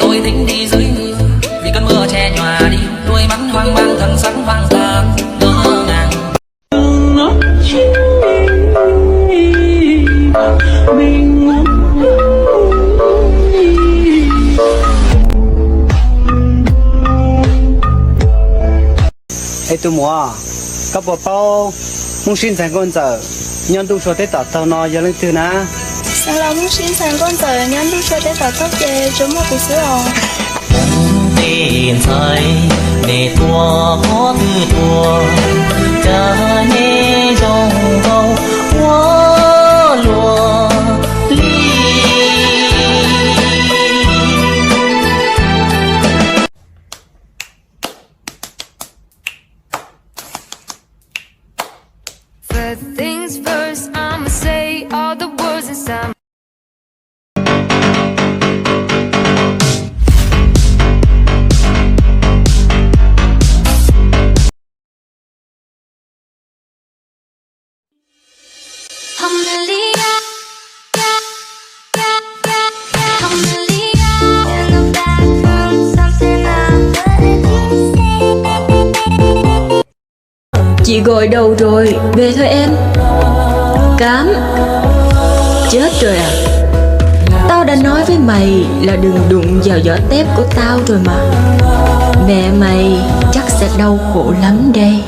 Tôi tính đi dưới mưa, vì cơn mưa che nhòa đi đôi mắt hoang mang, thần sắc hoang tàn, ngỡ ngàng. Es tus muam, koj puas paub Hmoob Sib Ntxhais Nkauj Ntxawm nyob ntuj sua teb tom taug no yog leej twg na? Xeev Laus Hmoob Sib Ntxhais Nkauj Ntxawm nyob ntuj sua teb tom taug ces tsuas muaj kuv xwb os. Tej ntxhais, nej tuaj qhov twg tuaj, cas nej zoo nkauj ua luaj li. First things first, I'ma say all the words inside. Chị gọi đâu rồi? Về thôi em. Cám. Chết rồi à? Tao đã nói với mày là đừng đụng vào giỏ tép của tao rồi mà. Mẹ mày chắc sẽ đau khổ lắm đây.